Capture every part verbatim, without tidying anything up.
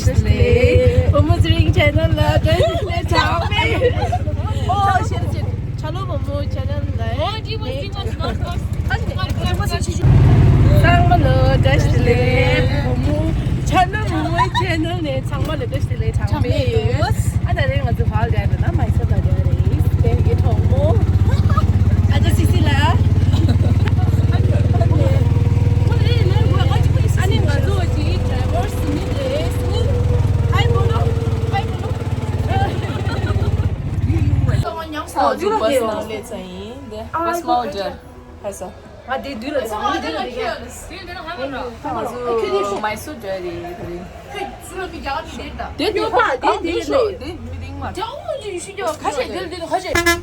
བུ་མོ་ཚེ་རིང་ཆེ་ནལ་ལ་བཀྲ་ཤིས་བདེ་ལེགས་གྲངས་མེད། ཨོ་ཤེར་ཅེ་ཆ་ལོ་བུ་མོ་ཆེ་ནལ་ལ། ཨོ་ཌི་ཝི་སི་ཝི་ཝ་ཛི་ནོཊ་ཕོ་སི་ཊི། ཚང་མ་ལ་བཀྲ་ཤིས་བདེ་ལེགས། བུ་མོ་ཆ་ལོ་བུ་མོ་ཆེ་ནལ་ནས་ཚང་མ་ལ་བཀྲ་ཤིས་བདེ་ལེགས་གྲངས་མེད། ཨ་ད་རེས་ང་ཚོ་ཕར་བསྡད་ཡོད་ན་མའི་སོར་ལ་བསྡད་ཡོད་རེད། དེ་གི་གྲོགས་མོ། ཨ་ཅག་སི་སི་ལ། ཨ་ནི་ང་ཚོ་ཅིག་ཌ་རའི་ཝར་སི་མི་རེད། ཧའི་བོ་ལོ། ཧའི་བོ་ལོ། ཨ་ཅག་བྷ་སི་ནང་སླེབས་ཚར་ཡིན། དེ་བྷ་སི་མ་འོ་ཇར་ཧ་ས། ང་དེ་དུས་ལ་ང་དེ་ལ་དེ་ག་ང་ཚོ་མའི་སོར་འགྲོ་རེད་ད་རེད། དེ་དེ་པ་དེ་དེ་ལ་དེ་མི་རིང་མ་རེད། ཁ་ཤས་དེ་ལ་དེ་ལ་ཁ་ཤས།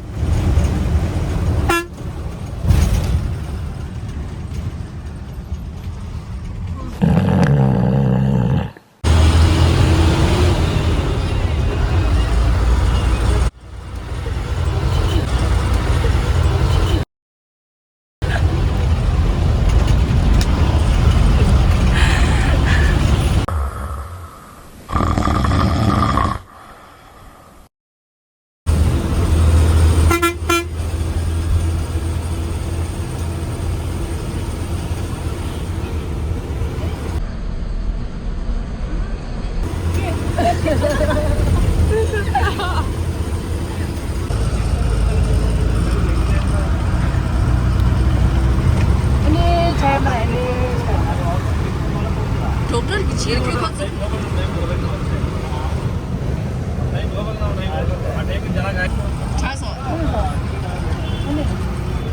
ཌོག་ཊར་གྱི་ཕྱིར་ཁྱོད་ཁོ་ཚོ། ཆགས་སོང་།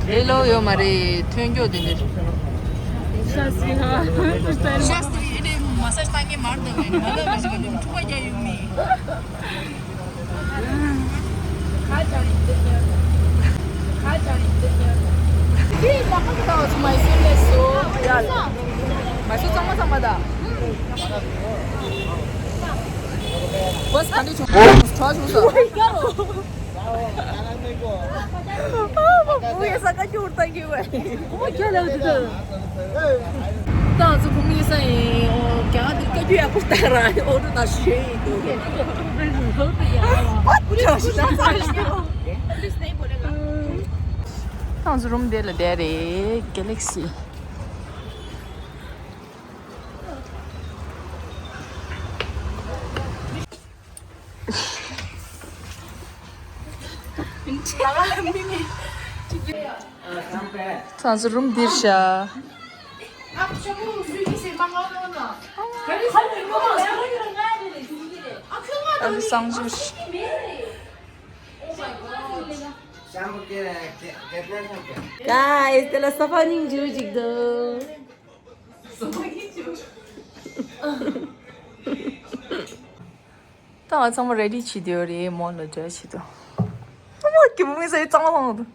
ཨེ་ལོ་ཡོད་མ་རེད། ཐོན་མགྱོགས་དེ་འདིར། ཤ་སི་ཧ། ཤ་སི་ཨེ་ནས་མ་སཱ་ཇི་བཏང་མཁན་མར་འདུག་བས་མ་ལབ་པ་ཞིག་ག་ནས་འཁྲུག་པ་རྒྱག་ཡོད་མི། ཁ་ཅང་ཡིན་དེ་ཉར། ཁ་ཅང་ཡིན་དེ་ཉར། དེ་ལ་ཁ་ཁ་ཐག་སུ་མ་སུ་ལས་སོ་ཡ། མ་སུ་ཚང་མ་ཚང་མ་ད། བས་ག་འདྲ་བྱུང་། གྲོགས་བྱུང་སོ། ཨ་མ་བུ་ཡ་ས་ཀ་ཅུར་ཏང་གི་བས། ཨོ་རྒྱ་ལ་འདི་ད། ད་ང་ཚོ་བུ་མོ་ཡིན་ས་ཡིན། ཨོ་རྒྱ་གར་འདི་བཀའ་བཀྱོན་ཡག་པོ་ལྟར་ར་ཨོ་ཏོ་ད་ཞེས་ཡིན་འདུག་ཨོ་ཏོ་ཞེས་ད་ས་ཞེས། ད་ང་ཚོ་རུམ་དེ་ལ་བསྡད་རེད། གེ་ལེག་སི། ཚང་སོ་རུམ་འདིར་བཞག་ཨ་ནི་གསང་སྤྱོད། Guys, དེ་ལ་སོ་ཕ་སྙིང་རྗེ་པོ་ཅིག་འདུག་ད་ང་ཚང་མ་རེ་ཌི་བྱེད་དུ་ཡོད་རེད། མོ་ལ་འབྲེལ་བྱེད་དུ། ཨ་མ་རྒྱུ་མི་ཟེར་གཙང་མ་ཚང་དུ།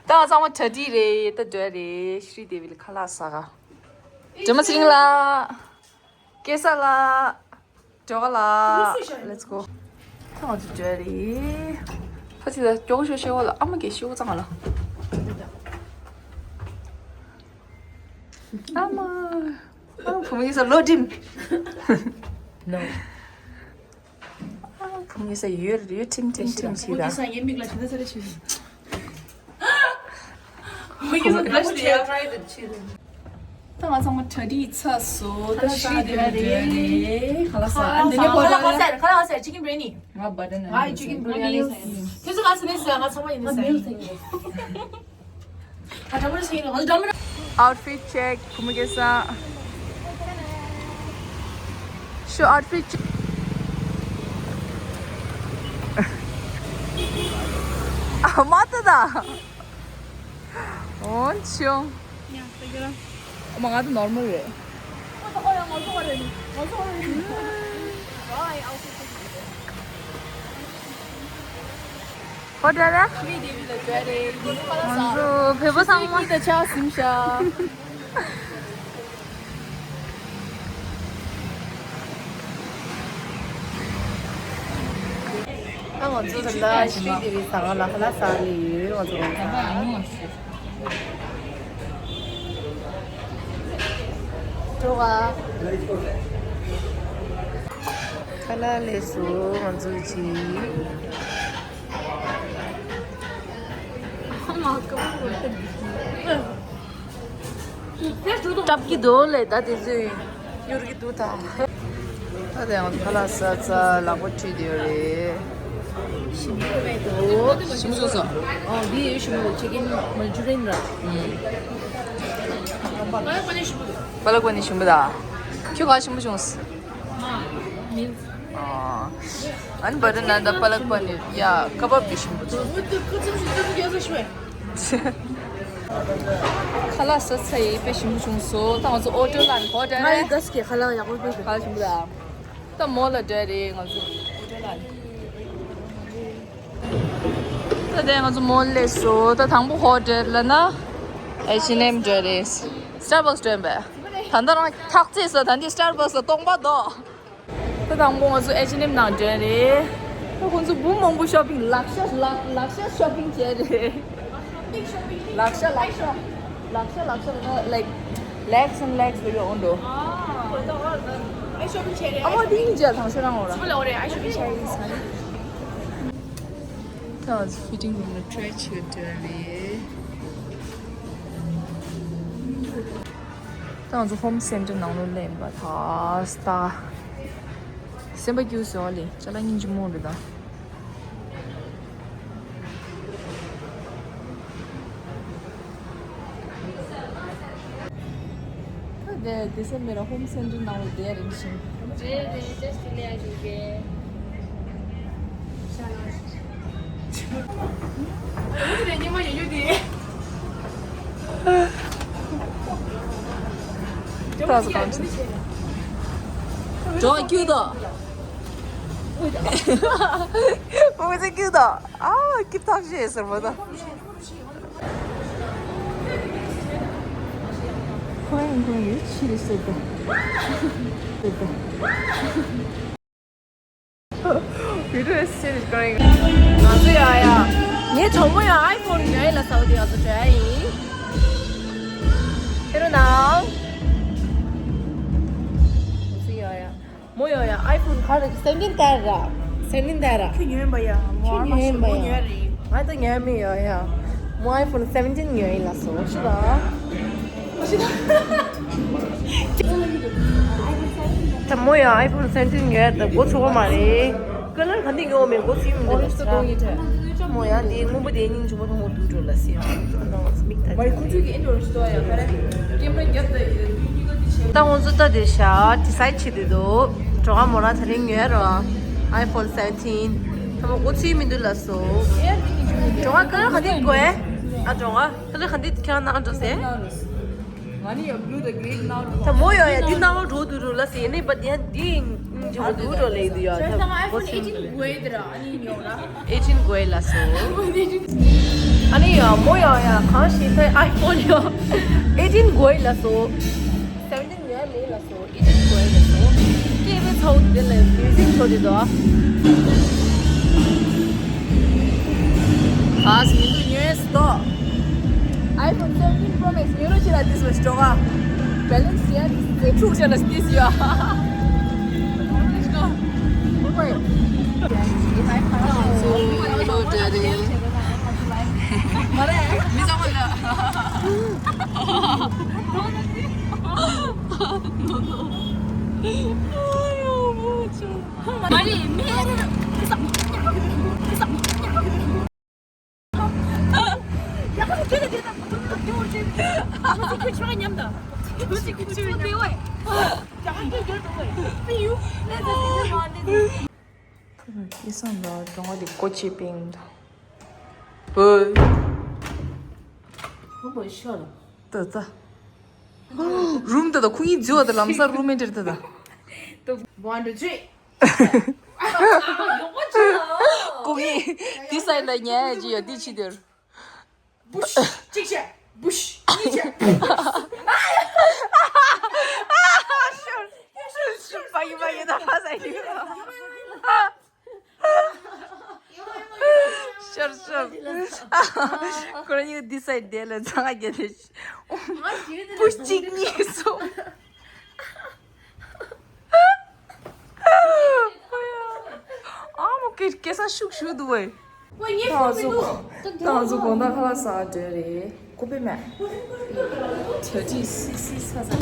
ད་ང་ཚང་མ་གྲ་སྒྲིག་རེད། ད་འགྲོ་རེད། ཤྲི་དེ་བི་ལ་ཁ་ལག་ཟ་ག་འགྲོ་མ་ཚིག་ལ། སྐལ་བཟང་ལགས། སྒྲོལ་དཀར་ལགས། Let's go. ད་ང་ཚོ་འགྲོ་རེད། ཕ་ཚི་ད་མགྱོགས་ཤོག་ཤོག་ལ་ཨ་མ་གིས་ཤོག་ཙང་ལ། ཨ་མ། ཨ་མ་བུ་མོ་ཡིན་ས་ལོ་ཌིམ། No. ཨ་མ་བུ་མོ་ཡིན་ས་ཡོད་ཡོད་ཁྲིམ་ཁྲིམ་ཁྲིམ་བྱེད་ད། ད་ང་ཚང་མ་གྲ་སྒྲིག་ཚར་སོང་། ད་ཤི་དེ་རེད། ཁ་ལག་ཟ། ཨ་འདི་ནས་ཁ་ལག་ཟ། ཁ་ལག་ཟ། ཅི་ཀིན་བི་རི་ཡ་ནི། ང་བ་ཏན་ང་ཅི་ཀིན་བི་རི་ཡ་ནི། ཁྱེད་ཚོ་ག་ཚོད་ནས་ཟ། ང་ཚང་མ་ཡིན་ནས་ཟ་ཡིན། Outfit check. བུ་མོ་སྐལ་བཟང་། ཤོ་outfit check. ཨ་མ་ཏི་ད། འོན་ཆུང་། ཨ་མ་ང་ད་normal རེད། ཧོ་ད་ར། ང་ཚོ་བོད་པ་ཚང་མ་ད་ཆགས་ཟིན་ཤག་ཨ་ང་ཚོ་ད་ལྟ་ཤི་དེ་བི་ཟ་ག་ལ་ཁ་ལག་ཟ་ནས་ཡོད། ང་ཚོ་ང་ཚོ། ཁ་ལག་ལས་སུ་ང་ཚོ་ཅི། སྐྲབ་ཀྱི་འདུག་ལས་ད་དེ་ཚོས་གཡུར་གྱི་འདུག་ད། ད་དེ་ཡང་ཁ་ལག་ཟ་ཚར་ལག་པ་འཁྲུད་དེ་ཡོད་རེད། ཞིམ་པོ་མེད་དོ། ཞིམ་པོ་སོང་། ཨོ་འདི་ཡོད་ཞིམ་པོ་ཆི་ཀན་མན་ཇུ་རི་ཡན་ར། པ་ལག་པ་ནི་ཞིམ་པོ་ད། ཁྱོད་ག་ཞིམ་པོ་བྱུང་། ཨ་ནི་བ་ཏར་ནཱན་དང་པ་ལག་པ་ནི་ཡ་ཀ་བབ་དེ་ཞིམ་པོ་འདུག་ཁ་ལག་ཟ་ཚར་ཡིན། དཔེ་ཞིམ་པོ་བྱུང་སོང་། ད་ང་ཚོ་ཨོ་ཊོ་ལ་ནི་གོ་དྲན་ང་ཡི་རེད། ག་ཟེར་གྱི་ཁ་ལག་ཡག་པོ་དཔེ་ཁ་ལག་ཞིམ་པོ་ད། ད་མོ་ལ་འགྲོ་རེད་ང་ཚོ། ད་དེ་ང་ཚོ་མོ་ལ་སླེབས་སོང་། ད་དང་པོ་ཧོ་ཊེལ་ལ་ན་ཨེཆ་ཨེན་ཨེམ་འགྲོ་རེད། སི་ཊར་བག་སི་འགྲོ་ཡིན་པས། ད་ལྟ་རང་ཐག་བཅད་སོང་། ད་འདི་སི་ཊར་བག་སི་ལ་སྟོང་པ་འདུག་ད་དང་པོ་ང་ཚོ་ཨེཆ་ཨེན་ཨེམ་ནང་འགྲོ་རེད། ད་ཁོང་ཚོ་འབུམ་མང་པོ་ཤོ་པིང་ལག་ཤ་ལག་ལག་ཤ་ཤོ་པིང་བྱས་རེད། ལག་ཤ་ལག་ཤ་ལག་ཤ་ལག་ཤ་ལ་ལའིཀ་ལེག་སི་ཨེན་ལེག་སི་ལ་ཡོང་འགྲོ། ཨ་མ་དེ་ཡིན་ཅེས་དང་ཤོ་རང་འོ་ར། ད་ང་ཚོ་ཕི་ཊིང་རུམ་ལ་ཊི་རའེ་བྱེད་འགྲོ་རེད། ད་ང་ཚོ་ཧོམ་སེན་ཊར་ནང་ལོགས་སླེབས་པ་ད་སྟ། སེམས་པ་སྐྱིད་སོང་ལེ། ཅ་ལག་སྙིང་རྗེ་མོ་རེད་ད། ད་དེ་དེ་སེམས་པའི་ཧོམ་སེན་ཊར་ནང་ལ་བསྡད་རིམ་བཞིན། རེད་རེད། ཅེས་ཏི་ལེ་ཨ་ཞུ་གེ། ཤ་ལ། འོ་དེ་ཉི་མ་ཡོད་རྒྱུ་དེ། ཏོག་ཙམ་གང་བྱུང་། འགྲོ་སྐྱིད་དོ། ཨོ་ཙི་སྐྱིད་དོ། ཨ་སྐྱིད་ཐག་ཆོད་ཟེར་མ་ད། ཁོ་ཡང་ཁོ་ཡང་ཕྱི་རེད་ཟེར་དོ། ཟེར་དོ། Video is still going. ང་ཚོ་ཡ་ཡ། ངའི་གྲོགས་མོ་ཡང་ཨའི་ཕོན་ཉོས་ལ་ཟེར་བ་དེ་ང་ཚོ་འགྲོ་ཡ་ཡིན། ཧེ་རོ་ནའོ། ང་ཚོ་ཡ་ཡ། མོ་ཡ་ཡ་ཨའི་ཕོན་ག་རེ་སེ་བེན་ཊིན་ལྟར་ར། སེ་བེན་ཊིན་ལྟར་ར། ཁྱོད་ཉོས་པ་ཡ། ཁྱོད་ཉོས་པ་ཡ། ང་ད་ཉོས་མེད་ཡ་ཡ། མོ་ཨའི་ཕོན་སེ་བེན་ཊིན་ཉོས་ཡིན་ལ་སོ་ཤི་ར། ད་མོ་ཡང་ཨའི་ཕོན་སེ་བེན་ཊིན་ཉོས་ད་མགོ་ཚོས་པ་མ་རེད། ཀ་ལར་ག་འདྲ་ཉོས་མེད་མགོ་ཚོས་མི་འདུག་ལ་ཟེར། མོ་ཡང་དེ་སྔོན་པོ་དེ་སྙིང་རྗེ་མོ་མཐོང་གི་འདུག་འགྲོ་ལ་ཟེར་ཡང་མིག་ད་མ་ཡི་ཁོ་ཚོས་ཀྱི་ཨེ་འགྲོ་ཞུ་ཡ་ག་རེ་ཀེམ་ར་རྒྱབ་ད་ཡོད་ཡོད་ཀྱི་ག་དེ་བྱས། ད་ཁོང་ཚོ་ད་དེ་ཤ་ཌི་སའིཌ་བྱེད་དུས་འདུག་གྲོགས་མོ་ར་དེ་རིང་ཉོས་ར་ཨའི་ཕོན་སེ་བེན་ཊིན། ད་མོ་མགོ་ཚོས་མི་འདུག་ལ་སོ། གྲོགས་ཀ་ལར་ག་འདྲ་དགོས། ཨ་གྲོགས་ཀ་ལར་ག་འདྲ་ཁྱེད་རང་ནང་འགྲོ་ཟེར། ང་ནི་ཡང་blue དང་green ནང་འགྲོ། ད་མོ་ཡང་ཡང་འདི་ནང་ལོགས་འགྲོ་འདུག་འགྲོ་ལ་ཟེར་ནས་པ་དེ་ཡང་འདི་ཡིན་འཇིག་པ་འདུག་འགྲོ་ལེ་འདུག་ཡ། ད་eighteen དགོས་ལ་སོ། ཨ་ནི་ཡང་མོ་ཡང་ཡང་གང་ཞིག་ད་ཨའི་ཕོན་ཡང་eighteen དགོས་ལ་སོ། seventeen ཉོས་མེད་ལ་སོ། eighteen དགོས་ལ་སོ། སྐྱེས་པའི་ཚ་བོ་དེ་ལ་music ཚོ་དེ་དོ། ཨ་སི་མི་འདུག་ཉོས་སི་དོ། iPhone seventeen Pro Max ཉོ་རོགས་བྱེད་ལ་ཏིས་བ་ཤི་ཀྲོག་ཨ། balance ཡ་ཏིས་ཏིས་ཁྲུག་བྱས་ལ་ཏིས་ཡ། Let's go. མ་རེད། མི་ཚང་མ་ལ། མ་རེད། མི་ཨ་རེ་རེ། སྐྱེས་སོང་ལ་གྲོང་བ་དེ་སྒོ་ཕྱེ་པིང་དང་། ཨོ། ཨོ་མའི་ཤོད། ད་ད། རུམ་ད་ད་ཁོང་གཉིས་འཛུལ་བ་ད་ལམ་སང་རུམ་མེཊ་རེད་ད་ད། One, two, three. ཁོང་གཉིས་འདི་སའིཌ་ལ་ཉལ་ཡ་ཅི་ཡོད་འདི་ཕྱི་དེར། བུཤ། གཅིག་བྱས། བུཤ། གཉིས་བྱས། བུཤ། བ་ཡི་བ་ཡི་ད་ཕ་ས་ཡི། ཤོར་ཤོར། ཁོ་རང་གཉིས་འདི་སའིཌ་དེ་ལ་ཚང་ག་རྒྱལ་ཏེ། བུཤ་གཅིག་གཉིས་གསུམ། སྐད་ས་ཤུགས་ཤུགས་འདུག་བས། ད་ང་ཚོ་ད་ང་ཚོ་དགོང་དག་ཁ་ལག་ཟ་འདོད་རེད། ཀོ་པེ་མེད། ད་ཅི་སི་སི་ས་ས། ད་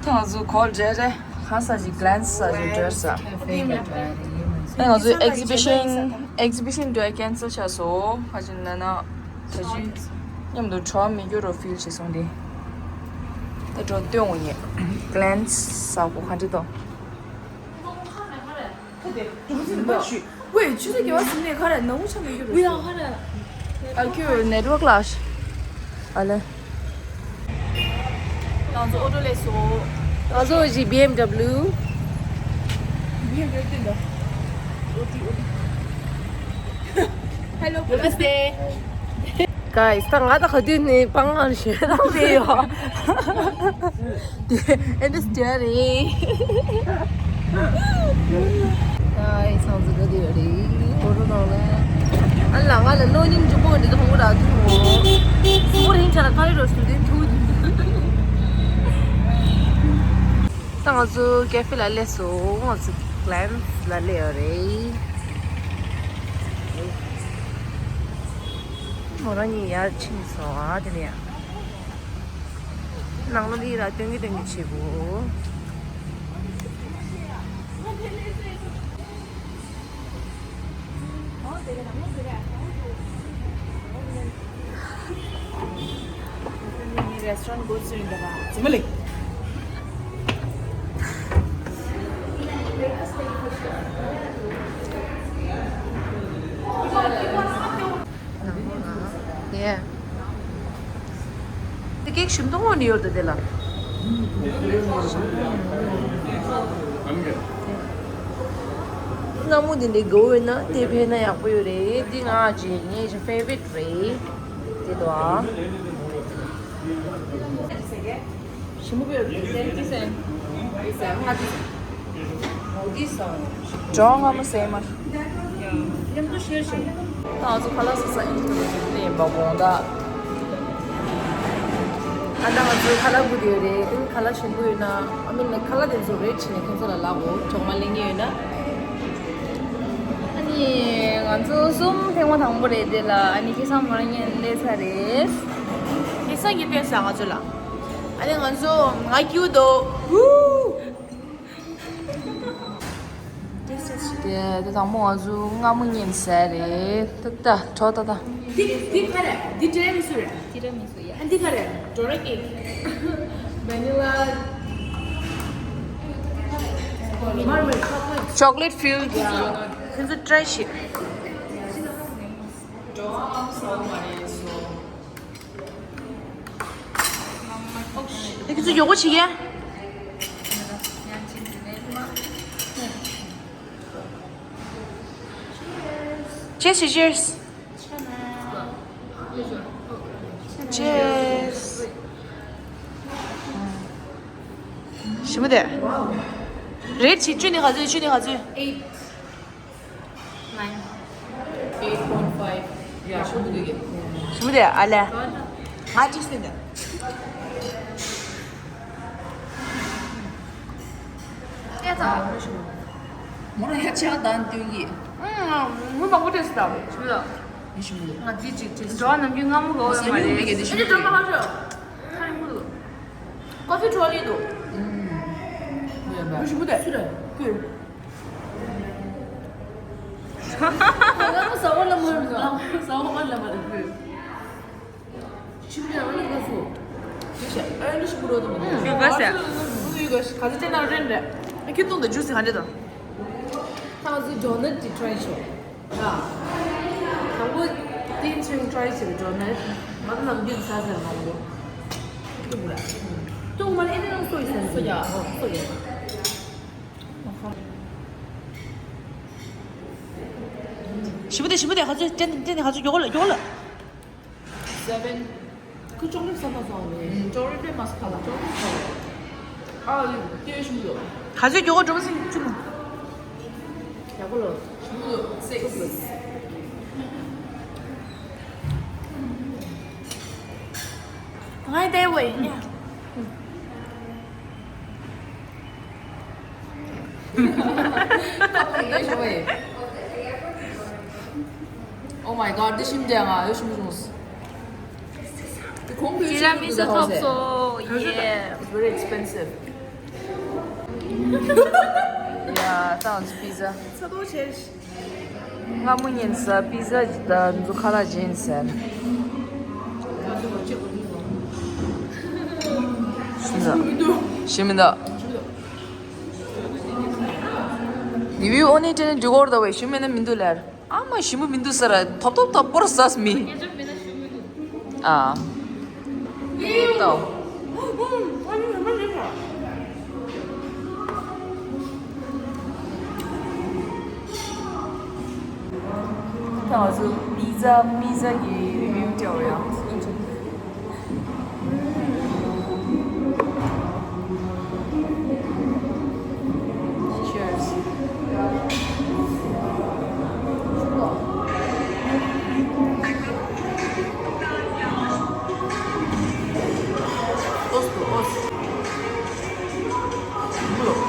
ང་ཚོ་གོ་ལ་རེ་རེ་ཧ་ས་ཞིག་གླན་ས་ཞིག་འདོད་ས། ཨེ་ང་ཚོའི་exhibition exhibition འདོད་cancel བྱས་སོང་། ཧ་ཅང་ན་ན། ད་ཅི་མཉམ་དུ་གྲོགས་མི་འགྱུར་རོ་feel བྱེད་སོང་དེ། ད་འགྲོ་སྟོན་འོ་ཉེ་གླན་ས་གོ་ག་འདྲ་དོ། ཝེ་ཆུ་ཚོད་བརྒྱད་པ་ཟིན་ནས་ག་རེ་ནང་ཆ་མི་རྒྱུ་རེད། ཨ་ཁྱོད་network ལ་ཨ་ལེ། ང་ཚོ་ཨོ་ཊོ་ལས་སོ། ང་ཚོ་ཞིག་B M W། B M W སྟེང་དུ། ཨོ་ཊི་ཨོ་ཊི། Hello, Namaste. Guys, ད་ང་ད་ག་དུས་ནས་པང་ང་ཞེ་དྲག་རེད་ཡོ། དེ་ཨེ་འདྲ་སྟེར་རེད། ཨ་ཡི་སང་ཟི་ག་དེ་རེད་ཧོ་རོ་ནང་ལ། ཨ་ལ་ང་ལ་གློག་བརྙན་འཇུག་པོ་འདི་ཚོ་ཧོང་ར་ཐུག་འོ། སུ་རིང་ཆ་ལ་ཁ་ཡི་རོ་སུ་དེ་ཐུག་འདུག་ད་ང་ཚོ་ཀེ་ཧྥེ་ལ་སླེབས་སོང་། ང་ཚོ་གླན་ལ་སླེབས་ཡོད་རེད། མོ་རང་གཉིས་ཡར་ཕྱིན་སོང་ཨ་དེ་ནས་ཡང་། ནང་ལོ་ལི་ར་སྟོན་གི་སྟོན་གི་བྱེད་གོ། Restaurant good soon. Yeah. དེ་ཀེག་ཞིམ་མཐོང་ངོ་ནི་ཡོད་དོ་དེ་ལ། སྔ་མོ་འདི་འདྲའི་དགོས་ཡོད་ན་དེ་ཕན་ན་ཡག་པོ་ཡོད་རེད། འདི་ང་ཅི་ངའི་ཅི་favorite རེད། དེ་དོ་ཨ། ཞིམ་པོ་ཡོད་རེད། འདི་ཟེར། འདི་ཟེར། ང་འདི་ཟེར། འོ་འདི་ཟེར། ཇོ་ང་མོ་ཟེར་མ། མཉམ་དུ་ཤེར་བྱེད། ད་ང་ཚོ་ཁ་ལག་ཟ་ས་ཡིན་དུ་ལ་ཞིག་ལས་ཡིན་པ་དགོངས་དག་ཨ་ད་ང་ཚོའི་ཁ་ལག་དགུ་དེ་རེད། ཨིན་ཁ་ལག་ཞིམ་པོ་ཡོད་ན་ཨ་མིན་ཁ་ལག་དེ་ཚོ་རེད་བྱས་ནས་ཁྱེད་ཚོ་ལ་ལབ་འོ། གྲོགས་མ་ལེན་གྱི་ཡོད་ན། ཨ་ནི་ང་ཚོ་གསུམ་ཐེངས་མ་དང་པོ་རེད་དེ་ལ། ཨ་ནི་ཁེ་སང་མ་རང་ཉན་ལས་ཚར་རེད། ཁེ་སང་གི་སྟོན་ས་ང་ཚོ་ལ། ཨ་ནི་ང་ཚོ་ང་ཀྱུ་དོ། དེ་དེ་དང་པོ་ང་ཚོ་སྔ་མོ་ཉན་ཟས་རེད། ད་ད་གྲོགས་ད་ད། འདི་འདི་ག་རེ། འདི་ཊི་ར་མི་སུ་རེད། ཊི་ར་མི་སུ་ཡ། ཨ་འདི་ག་རེ། ཌོ་ར་ཀེག། Vanilla marble chocolate. Chocolate filled. ཁྱེད་ཚོ་try བྱེད། ཁྱེད་ཚོ་མགྱོགས་པོ་བྱེད་ཀྱི། Cheers, cheers. Cheers. ཞིམ་པོ་དེ། རེད་ཆི་བཅུ་ནི་ག་ཚོད། བཅུ་ནི་ག་ཚོད། Eight. Nine. Eight point five. ཡ་ཞིམ་པོ་འདུག་གི། ཞིམ་པོ་དེ་ཨ་ལས། ང་ཅི་ཟེར་ནས། ཨེ་ད། མོ་རང་ཡ་ཆེ་བ་དང་བསྟུན་གྱི། ཨང་། ངུ་མང་པོ་བྲིས་སོང་། ཞིམ་ལ། ཡ་ཞིམ་པོ་འདུག་ང་འདི་ཅིག་བྲིས་སོང་། འགྲོ་བ་ནམ་རྒྱུན་སྔ་མོ་གོ་བ་མ་རེད། ཨེ་འདི་འགྲོ་མ་ཧ་ཤོ། ཁ་ཡིན་པོ་འདུག་ཀོ་ཕི་ཊོ་ལི་འདུག་ཨང་། ཞིམ་པོ་དེ། སུ་རེད། ཀུན། ཟ་བ་ལ་མ་རེད། ཟ་བ་ལ་མ་རེད། ཞིམ་པོ་ཡང་ཨ་ནི་ག་ཚོད། ཞིམ་པོ་ཡང་ཨ་ནི་ཞིམ་པོ་རོ་དུ་མི་འདུག་ག་ཚོད། ག་ཚོད་ཅན་ན་རེད་རེད། ཁྱི་ཏུང་དང་ཇུ་སི་ག་འདྲ་དང་། ད་ང་ཚོ་ཌོ་ནཊ་དེ་ཊ་རའི་ཤོག་ཨ། དང་པོ་དེ་ཚོས་ཊ་རའི་བྱེད་པའི་ཌོ་ནཊ། ང་ཚོ་ནམ་རྒྱུན་ཟ་ཟེར་མ་འདུག་ཏུང་མ་ལ་ཨེ་ནི་རང་སོ་ཡི་ཟེར་སོ་ཡ། ཨོ་སོ་ཡ། ཞི་བ་དེ་ཞི་བ་དེ་ཧ་ཚོད་ཏན་ཏན་ཧ་ཚོད་མགྱོགས་ལ་མགྱོགས་ལ། Seven. ཁོ་ཅོག་ལེ་ཊི་ཟ་མ་སོང་ནས། ཅོག་ལེ་ཊི་མ་ཟ་ལ་ཅོག་ལེ་ཊི་ཟ། ཨ་ཡོད་ཀྱེ་ཞུ་ཡོད། ག་ཚོད་མགྱོགས་འགྲོ་མ་སྲིད་ཆུ་མོ། ཡག་པོ་ལོ། ཞུ་ཡོད། Six. ང་ཡི་དེ་བས་ཡིན། Oh my god, འདི་ཞིམ་རྒྱག་ང་ཡོད་ཞིམ་རུང་། འདི་གོང་དུ་ཏི་ར་མི་སུ་ཐོབ་སོང་། ཡེ། It's very expensive. Yeah, thanks, pizza. ཚ་ཏོག་ཆེ། སྔ་མོ་ཉིན་ས་པི་ཛ་ཇི་ད་འཛུ་ཁ་ལག་ཇེན་སན། ཞིམ་མི་འདུག་ཞིམ་མི་འདུག་ནི་བི་ཨོ་ནི་ཏྲེ་ནི་འགྲིག་གོ་ར་ད་བས་ཞིམ་མེད་ན་མི་འདུག་ལེར། ཨ་མ་ཞིམ་པོ་མི་འདུག་ས་ར་ཐོབ་ཐོབ་ཐོབ་པོར་ཟས་མི། ཨ། ད་ང་ཚོ་པི་ཛ་པི་ཛ་གི་རི་བིའུ་སྤྲད་པ་ཡང་། Cheers. Toast, toast. ཚོགས་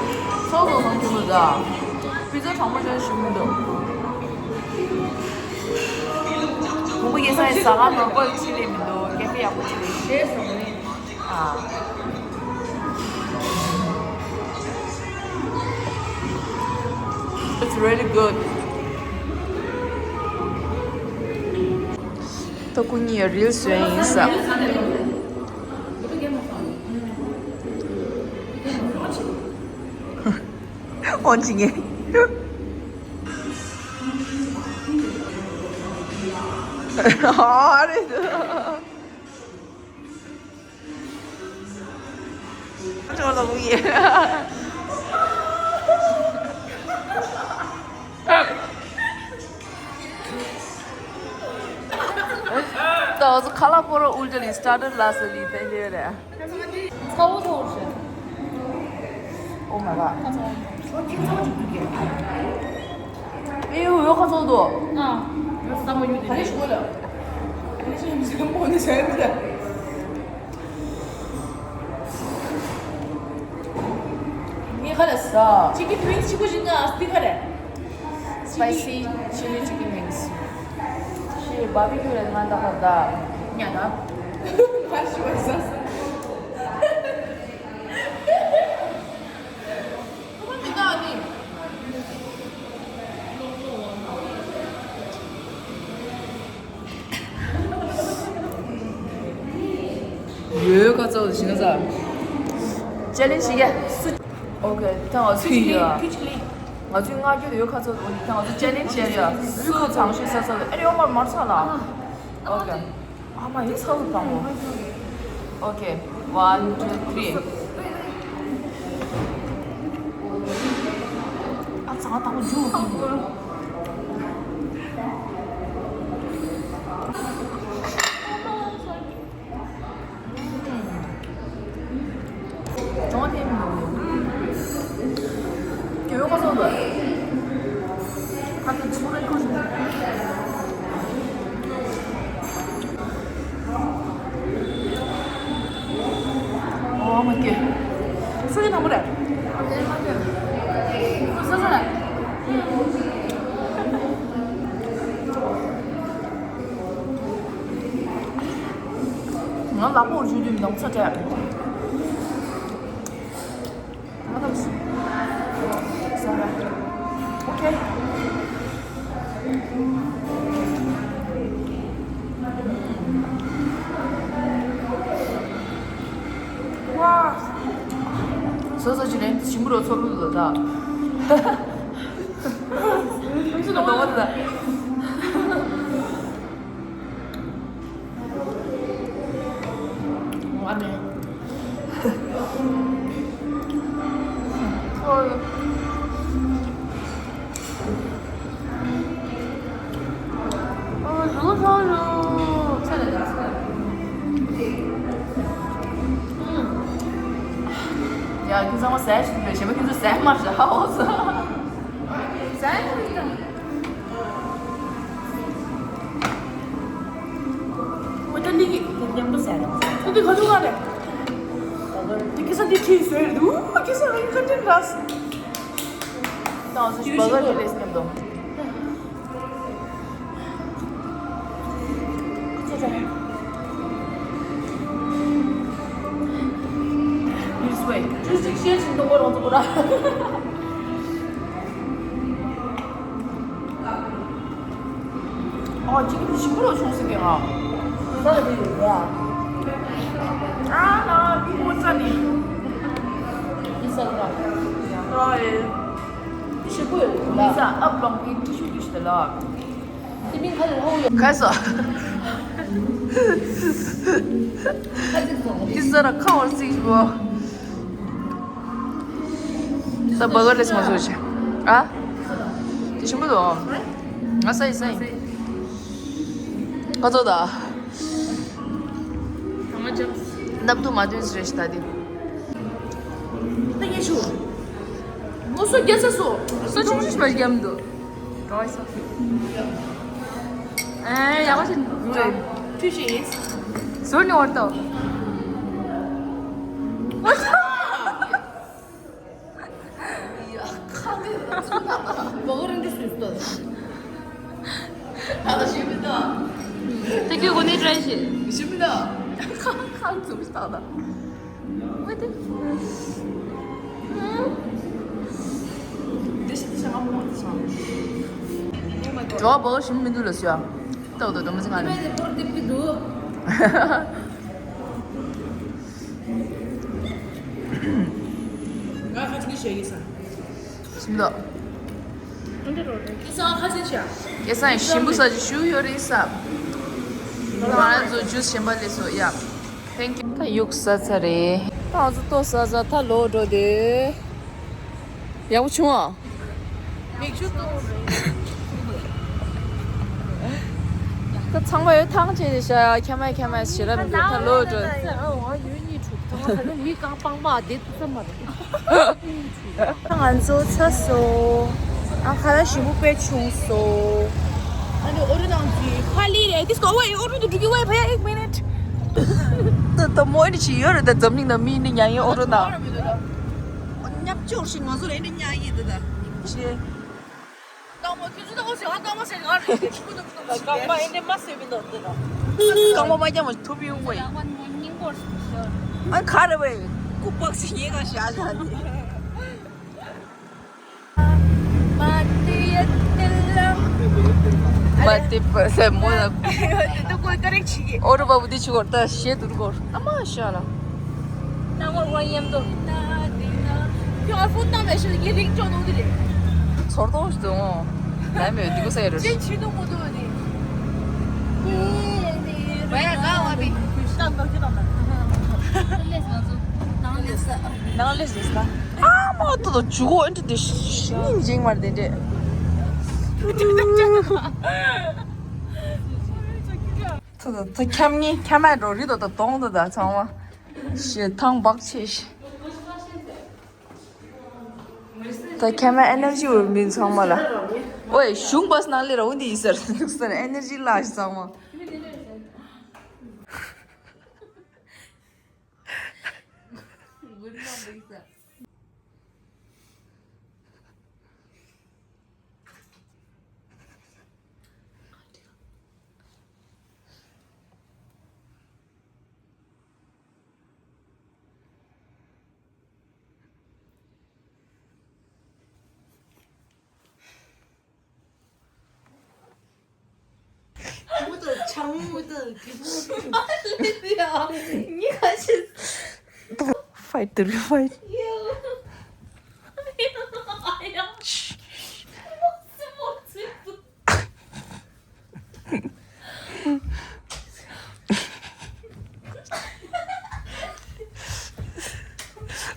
སོང་སོང་ཁྱོད་མོ་ད། པི་ཛ་གྲང་མོ་ཅན་ཞིག་མི་འདུག་ཁོང་པོ་ཡེ་ས་ཡི་ཟ་ཁང་ནོར་པོ་ཡི་ཆི་ལི་མི་འདུག་ཀེ་ཧྥེ་ཡག་པོ་ཆི་ལི། ཞེས་སོང་ནི། ཨ། It's really good. ད་ཁོ་གཉིས་རིལ་བཟོས་ཡིན་ས། ཨོན་ཅི་ངེ། ཨ་རེད། ཁྱོད་ལ་མུ་ཡེ། ད་ང་ཚོ་ཁ་ལག་པོ་རོ་ཨུལ་ཏ་ལི་སི་ཊར་ཊར་ལ་སོ་ལི་ཕན་ཅེ་རེ། ཚ་བོ་ཚ་བོ་རེད། Oh my god. ཨེ་ཡོ་ཡོ་ཁ་ཚོགས་དོ། ཨ། ཡོ་ས་མ་ཡོ་དེ། ད་ལེ་ཤི་གོ་ལ། ད་ལེ་ཤི་མི་ཟེར་མོ་ནི་ཟེར་མི་ད། ངས་ཁ་ལ་ཟ། ཅི་གི་ཕིང་ཆི་གོ་ཞིག་ང་སྟི་ཁ་རེད། Spicy chili chicken wings. ཤེས་བ་བི་ཀྱུ་རེད་ང་ད་ཁ་ད། ཉ་ད། ཁ་ཤི་བ་ཟ་ཟ། ཁོ་མི་ད་ནི། ཡོད་ཁ་ཚོགས་ཤི་ན་ས། ཅེ་ལེན་ཞིག་ག་སུ། ཨོ་ཁེ། ད་ང་ཚོ་ཡོད། ང་ཚོའི་ང་རྒྱུ་ཡོད་ཁ་ཚོགས། ད་ང་ཚོ་ཅེ་ལེན་བྱས་ཡོད། སུ་ཁ་ཚང་ཤོས་ས་ས་ཨེ་རེ་ཨོ་མར་མར་ས་ལ། ཨོ་ཁེ། ཨ་མ་ཡི་ཚ་བོ་དང་བོ། ཨོ་ཁེ། One, two, three. ཨ་ཚ་དང་བོ་འཇུ། ཅོང་ཐེམ་ཡོང་། ཡོད་ཁ་སོང་དུ། ཁ་ཚོད་ཆུང་རེ་ཁུར། ཨོ་མ་ཀེ། སུ་གི་དང་པོ་རེད། སུ་སུ་རེད། ང་ལག་པ་འུར་ཞུ་དུས་མི་འདུག་ཚ་དྲགས། ང་ཐམས་ཟ་བ། ཨོ་ཁེ། ཝ། སོ་སོ་ཅི་ལེན་ཞིམ་པོ་རོ་ཚོར་ལུ་ལོ་ད། ཨུམ་ཅི་ནོ་མ་ད། ང་ནི། ཨོ། ཨོ། ལུ་ལུ་ལུ། ཆ་ལ་ལ་ཆ་ལ། ཡ། ཁྱེད་ཚང་མ་ཟས་ཞིག་རེད། གཞན་པ་ཁྱེད་ཚོ་ཟས་མ་ཟ་ཧ་འོ་ཟ། ཟས་ཞིག་རེད། ཁོ་ད་འདི་གི་དེ་མཉམ་དུ་ཟས་དང་། ཁོ་འདི་ག་ཚོད་ག་རེད། ད་ག་འདི་ཁེ་ས་འདི་ཁྲིད་ཟེར་འདུག་ཁེ་ས་རང་གི་ཁ་དྲན་ར། ཏང་སུ་ཤི་བ་ག་རི་ལེས་ཉམས་དོ། ཨོ་གཅིག་གི་ཞིམ་པོ་ལ་ཆུང་ཟིག་གི་ང་། ས་ལ་དེ་ཡོད་ཡ། ཨ་ལ་ལུ་མོ་ཙ་ནི། ཨི་ས་ལ། ཨ་ཨེ། ཞིམ་པོ་ཡོད་ལ། ཨི་ས་ཨབ་ལོང་གི་ཏི་ཤུ་ཏི་ཤུ་དེ་ལ། དེ་མིན་ཁ་ལ་ཧོ་ཡོད། ཁ་སོ། ཁ་ཅིག་སོང་། ཨི་ས་ར་ཁ་བར་སིག་བོ། ད་བ་ག་རེ་སོང་སོང་ཆེ། ཨ། དེ་ཞིམ་པོ་འདུག་ང་ས་ཡི་ས་ཡི། ཀ་ཙོ་ད། ནབ་དུ་མ་དུན་སི་རེ་ཤི་ད་དེ། ད་ངས་ཞུ། ངོ་སོ་རྒྱ་ས་སོ། ས་ཆུང་ཆུང་ཞིག་མ་རྒྱབ་འདུག་ག་བ་ས། ཨེ་ཡག་པོ་ཞིག་འདུག་ཐུགས་རྗེ་ཆེ། ཟོར་ནི་བར་དོ། ཡ། ཁ་ལས་ལ་ཚུར་ལ་མོ་རིན་འདི་སུས་སྟོན། ད་ལ་ཞུ་མི་དང་། Thank you གོ་ནི་ཊ་རའི་ཞུ། ཞུ་མི་དང་། ཁ་ཁ་ཚུར་ལྟ་ད། འོ་དེ། འདི་ཞིག་འདི་ཞིག་ང་མོ་འདི་ཞིག་འགྲོ་བ་ཞུ་མི་འདུག་ལ་ཞུ། ཏོག་ཏོག་ཏོག་མ་ཟིན་ང་ལ། ང་ཁ་ཅིག་ཞེ་གི་ས། ཞིམ་ལོ། ཁ་ཅིག་ཞེ། ཁ་ཅིག་ཞིམ་པོ་ས་ཅིག་ཞུ་ཡོད་རེད་ས། ང་རང་ཚོ་ཇུས་གཞན་པ་ལས་སོ་ཡ། Thank you ད་ཡུག་ས་ཚ་རེད། ད་ང་ཚོ་ཏོ་ས་ཚ་ད་ལོ་འགྲོ་དེ། ཡག་པོ་བྱུང་ཨ། མིག་ཆུ་གཏོང་རེད། ད་ཚང་མ་ཡོད་ཐང་ཆད་དེ་ཤ་ཁྱ་མ་ཁྱ་མ་ཞེ་ར་མི་འདུག་ད་ལོ་འགྲོ། ཨ་ཡོད་གཉིས་ཕྲུག་ད་ང་ད་ནི་མི་གང་སྤང་མ་བསྡད་ཐུབ་ས་མ་རེད། ང་ཚོ་ཚ་སོ། ཨ་ཁ་ལག་ཞིམ་པོ་དཔེ་བྱུང་སོ། ཨ་ནི་ཨོ་རུ་ནང་གི་ཁ་ལི་རེད་དིས་ཀོ་ཝེ་ཨོ་རུ་དུ་འགྲོ་གི་ཝེ་ཕ་ཡ་ཨིག་མི་ནིཊ། ད་ད་མོ་ཨེ་ནི་ཆི་ཡོད་རེད་ད་འཛམ་གླིང་ནང་མི་ནི་ཉ་ཡིན་ཨོ་རུ་ནང་། ཉབ་ཅོག་ཞིག་ང་ཚོ་ལ་ཨེ་ནི་ཉ་ཡིན་ད་ད། ཆེ། རྐང་པ་ཁྱོད་ཚོ་ལྟ་བ་ཟེར་ང་རྐང་པ་ཟེར་ང་རེད་དེ་ཆུ་ནུབ་ནུབ་ཞིག་རེད། རྐང་པ་ཨེ་འདྲས་མ་ཟེར་བའི་ནོར་དེ་ར། རྐང་པ་མ་རྒྱབ་མ་ཐུབ་ཡོང་གི་ཡིན། རྐང་པ་སྙིང་པོར་ཤོར། ཨ་ག་རེ་བས། སྐུ་པགས་སེ་ཡིན་ག་ཤ་ཤ་ནི། མ་དེ་ཡ་དེ་ལ། མ་དེ་པ་སེ་མོ་ལ། དེ་ད་ཀོ་ཀ་རེག་ཆི་གི། ཨོ་རོ་པ་བུ་དེ་ཆི་གོར་ད་ཤེ་དུར་གོར་ཨ་མ་ཤ་ལ། ད་ངོ་ངོ་ཡེམ་དོ། ཁྱོད་ཨ་ཕོན་བཏང་བའི་ཤུལ་གྱི་རིག་ཅོ་ནོ་དེ་རེད། ཚོར་ཏོ་ཞིག་འདུག་ད་མེད་འདི་གོ་ས་ཡ་རེད། ཅེ་ཆི་ནོ་མོ་དོ་ནི། བ་ཡ་ག་བ་བི། ཤ་འདོ་ཁྱོད་དང་། ནང་ལས་ས། ནང་ལས་ས། ཨ་མ་ཏོ་ཏོ་ཇུ་གོ་ཨེ་འདྲ་དེ་ཤིང་འཇིང་མར་དེ་འདྲས། ད་ད་ད་ཁྱམ་ངེ་ཁྱམ་མ་འགྲོ་རི་དོ་ད་དོང་དོ་ད་ཚང་མ། ཞེ་ཐང་བག་ཆེ་ཞེ། ད་ཁྱམ་མ་ཨེ་ནར་ཇི་འོར་མིན་ཚང་མ་ལ། ཨོའི་གཞུང་པ་སྣང་ལེ་ར་འོ་འདི་ཡིན་ཟེར་འདུག་ཟེར་ཨེ་ནར་ཇི་ལ་ཞེ་ཚང་མ། Fight, the real fight.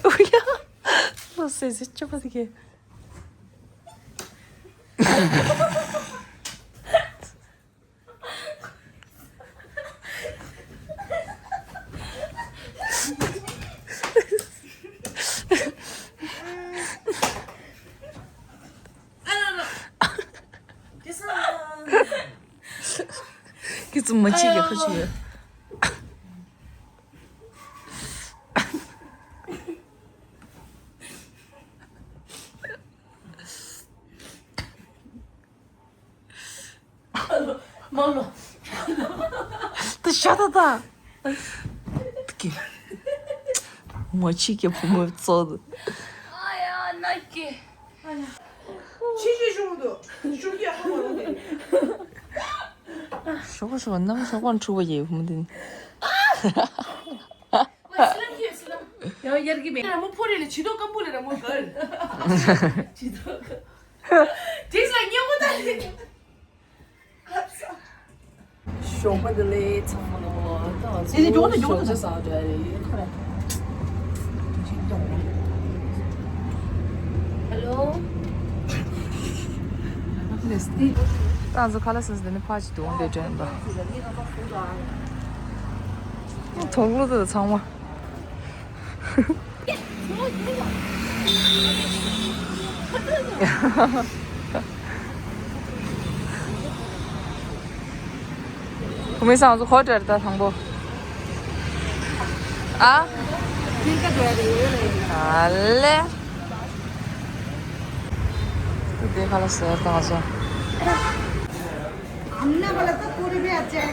Ой, я. Ну, все, здесь что подгиб? ཁྱེད་ཚོ་མ་ཅིག་ཡག་པོ་བྱོས། ད་ཤ་ད་ད། ཀི། ངོ་ཆི་ཀི་བུ་མོ་ཙོ། ཨ་ཡ་ན་ཀི། ཆི་ཆི་ཤོག་འདུག་ཤོག་ཡ་ཧ་མ་རུ་དེ། ཤོག་ཤོག་ནམ་ཤོག་པ་འཁྲུག་པ་ཡེ་བུ་མོ་དེ། ཡང་ཡར་གི་མེད། ར་མོ་ཕོ་རེ་ལ་ཆི་དོ་ཀམ་པུ་ལ་ར་མོ་གར། ཆི་དོ་ཀམ། དེ་ས་ཉེ་མོ་ད་ལེ། ཞོགས་པ་འདི་ལས་ཚང་མ་ལོ། ད་ཚོ་ཞོགས་ཇ་ཟ་འདྲ་རེད། ཁ་ར། ཧེ་ལོ། ད་ཚོ་ཁ་ལག་ཟ་ཟ་འདི་ནས་ཕར་ཅིག་འདུག་འདི་དྲན་པ། དོག་ལོ་དེ་ཚང་མ། བུ་མོ་སང་ཚོ་ཁོ་དྲར་ད་དང་པོ། ཨ། ཨ་ལེ། དེ་ཁ་ལག་ཟ་དང་ཚོ། आने वाला तो पूरी भी अच्छा है,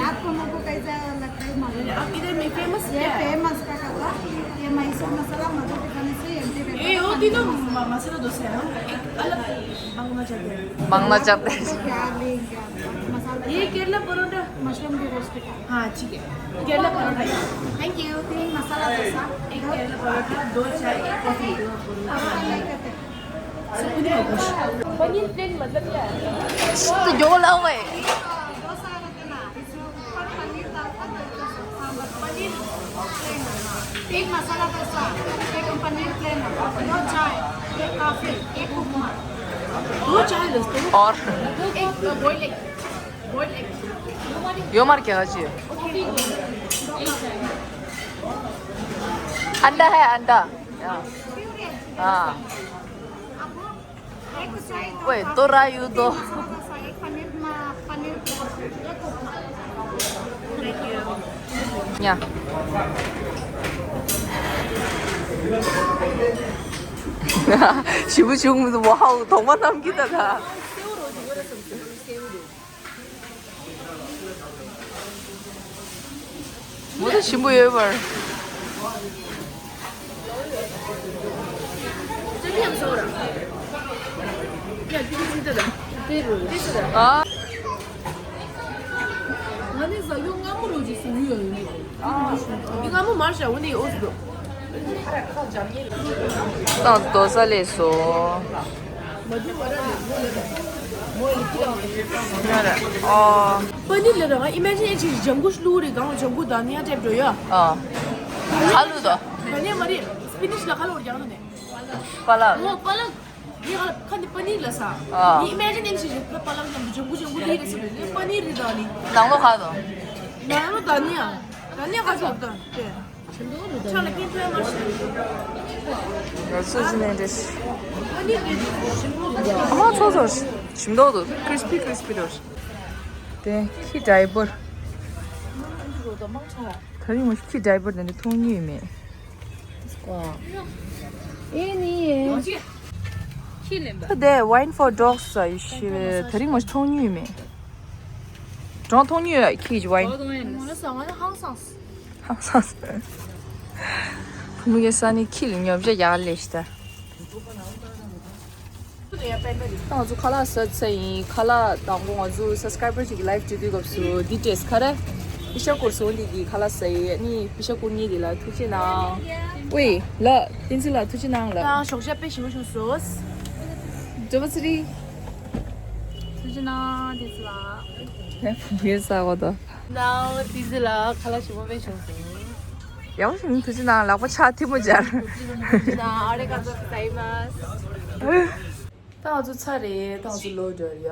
आपको हमको कैसा लगता है मालूम? आप इधर में फेमस है? ये फेमस का कथा, ये मैसूर मसाला मधु के खाने से एमटी ए, वो तीनों म-, मसाला डोसा है, हम एक अलग मांगना चाहते हैं। मांगना चाहते हैं। क्या लेंगे आप? मसाला ये केरला परोठा। मशरूम की रोस्ट का। हाँ, ठीक है। केरला परोठा। Thank you. तीन मसाला डोसा। एक केरला परोठा, दो चाय, एक कॉफी। पनीर प्लेन मतलब क्या है? तो जो लाओ भाई। एक मसाला डोसा, एक पनीर प्लेन, दो चाय, एक कॉफी, एक उपमा। दो चाय दोस्तों। और एक बॉइल्ड एग। यो मार क्या चाहिए? अंडा है, अंडा। हाँ। वही, तो रायू दो। या। ཞིམ་པོ་བྱུང་མི་འདུག་ཝའོ། དོགས་པ་རྣམས་ཀྱིས་ད་ད། མོ་ད་ཞིམ་པོ་ཡོད་པར། ཨ། ང་ནི་ཟ་ཡོ་སྔ་མོ་རུ་ཅིག་བཟུང་ཡོད་ཡིན། འདི་སྔ་མོ་མར་བཞག་འོ་ནི་ཨོ་ཟི་དོ། ཏང་རྡོ་ས་ལས་སོ། ཨོ། པ་ནི་ལ་ར་ཨི་མེ་ཇིན་ཨེ་ཅི་ཇང་གུ་ཤ་ལུ་རེ་གང་ཇང་གུ་དཱ་ནི་ཡ་ཊེབ་འགྲོ་ཡ། ཨ། ཁ་ལུ་དོ། དཱ་ནི་ཡ་མ་རེད། སི་པི་ནིཤ་ལ་ཁ་ལོ་རྒྱག་ནི་ནས། པ་ལག་ཨོ་པ་ལག་ངས་ཁ་ལ་ཁ་ནི་པ་ནི་ལ་ས། ཨ། ངས་ཨི་མེ་ཇིན་ཨེ་ཅི་ཇང་གུ་པ་ལག་ཉམས་ཇང་གུ་ཇང་གུ་ལི་རེ་ས་རེད། ངས་པ་ནི་རེད་དཱ་ནི། ནང་ལོ་ཁ་དོ། ནང་ལོ་དཱ་ནི་ཡ། དཱ་ནི་ཡ་ཁ་ཆོག་དང་དེ། ང་ཚོ་ཅི་ནས་འདྲེས། ཨ་མ་ཚོ་ཚོ་ཞིམ་མདོག་འདུག་ཁྲིས་པི་ཁྲིས་པི་འདུག་དེ་ཁྱི་ཌའི་པར། ད་རིང་ངས་ཁྱི་ཌའི་པར་དེ་འདྲ་མཐོང་མྱོང་མེད། ཨེ་ནི། ད་དེ་Wine for Dogs ཟེར་ཡོད་ཤི། ད་རིང་ངས་མཐོང་མྱོང་མེད། གྲོང་མཐོང་མྱོང་ཡོད་ཁྱི་གི་ཝའིན། ཧང་སངས། བུ་མོ་གི་ས་ནི་ཁྱི་ལ་ཉོ་བྱ་ཡག་ལས་ཤི་ད། ད་ང་ཚོ་ཁ་ལག་ཟ་ཚར་ཡིན། ཁ་ལག་དང་པོ་ང་ཚོ་སབ་སི་ཀ་རའི་བར་ཅིག་གི་ལའིབ་བྱེད་དུས་སྐབས་སུ་འདི་སྤྲད་ཁ་རེ། པི་ཤ་སྐོར་སོང་འདི་གི་ཁ་ལག་ཟ་ཡི། ཨ་ནི་པི་ཤ་སྐོར་གཉིས་འདི་ལ་ཐུགས་རྗེ་གནང་། ཝེ་ལ་བསྟན་འཛིན་ལགས་ཐུགས་རྗེ་གནང་ལ། ད་ཞོགས་ཇ་དཔེ་ཞིམ་པོ་བྱུང་སོང་། ཇོ་བ་ཚི་རི། ཐུགས་རྗེ་གནང་བསྟན་འཛིན་ལགས། ངས་བུ་མོའི་ས་གོ་དོ། ནའོ་བསྟན་འཛིན་ལགས་ཁ་ལག་ཞིམ་པོ་དཔེ་བྱུང་སོང་། ཡག་པོ་བྱུང་། ཐུགས་རྗེ་གནང་། ལག་པ་ཕྱག་མཐེ་མོ་སྦྱར། ཐུགས་རྗེ་གནང་། ཨ་རི་ག་ཏོ་གོ་ཛཱ་ཨི་མཱ་སི། ད་ང་ཚོ་ཚར་རེད། ད་ང་ཚོ་ལོག་འགྲོ་ཡ།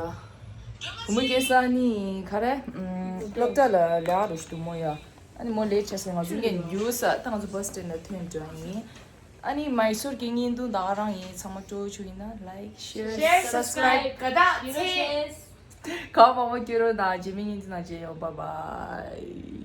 བུ་མོ་སྐྱེས་ས་ནི་ག་རེ། ཨམ། སློབ་གྲྭ་ལ་ལས་ཀ་རོ་ཞིག་འདུག་མོ་ཡ། ཨ་ནི་མོ་ལེ་ཊི་བྱས་སོང་། ང་ཚོ་ངས་རྒྱུགས་ས། ད་ང་ཚོ་བྷ་སི་སི་སྟེན་ལ་ཐོན་འགྲོ་ཡིན། ཨ་ནི་མའི་སོར་གྱི་བརྙན་ཐུང་ད་ག་རང་ཡིན། ཚང་མ་སྤྲོ་བོ་བྱུང་ཡིན་ན་ལའིཀ་ཤེར་སབ་སི་ཀ་རའིབ་ག་ད་ཚེ། ག་བ་བ་སྐྱོ་རོ་དང་རྗེས་མའི་བརྙན་ཐུང་ནང་མཇལ་ཡོང་། བྷའི་བྷའི།